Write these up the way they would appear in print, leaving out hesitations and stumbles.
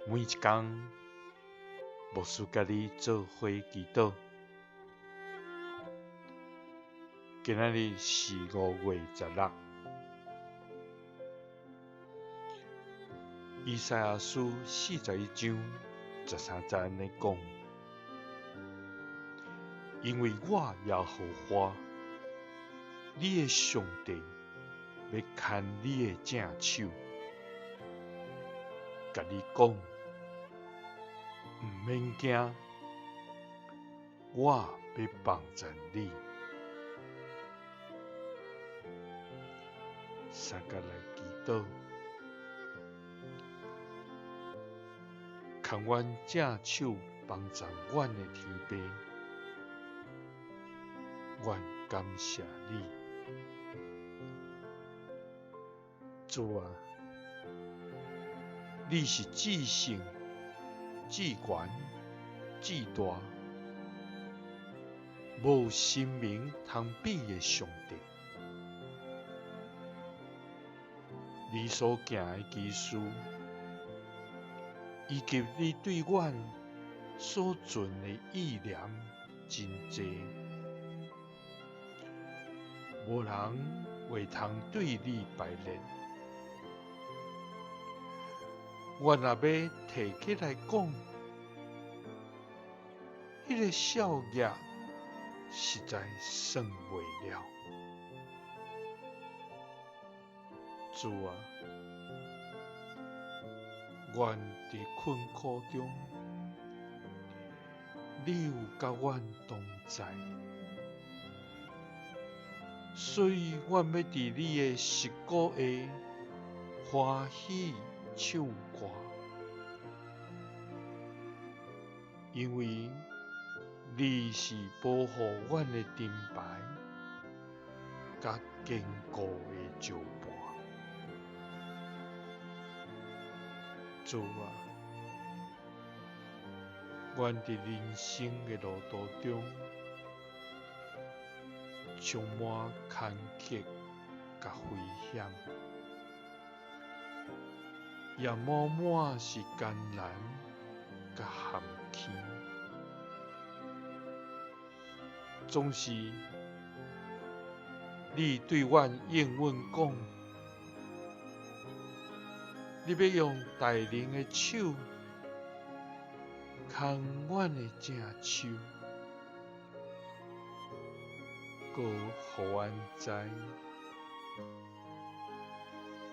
每一工，牧師佮你做伙祈禱。今仔日是5月16。以賽亞書41章13節按呢講：因為我耶和華，你的上帝，欲牽你的正手，共你講，毋免驚，我欲幫贊你。相佮來祈禱，牽阮正手幫贊阮的天父，阮感謝你，主啊，你是至聖、至懸、至大，無神明通比的上帝。你所行的奇事，以及你對阮所存的意念真濟，無人會通對你排列。阮若欲提起來講，彼个數額實在算袂了。主啊，阮佇困苦中，你有佮阮同在，所以阮欲佇你的實骨下歡喜唱歌，因為你是保護阮的盾牌，佮堅固的石盤。主啊，阮佇人生的路途中，充滿坎坷佮危險，也滿滿是艱難佮蚶坑。總是你對阮應允講，你欲用大能的手牽阮的正手，閣予阮知，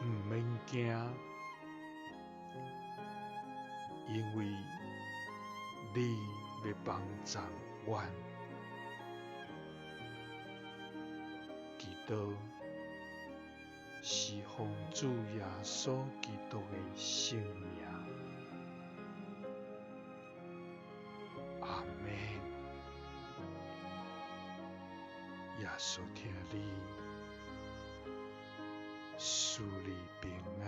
毋免驚，因為你欲幫贊阮。祈禱是奉主耶穌基督的聖名，阿們。耶穌疼你，賜你平安。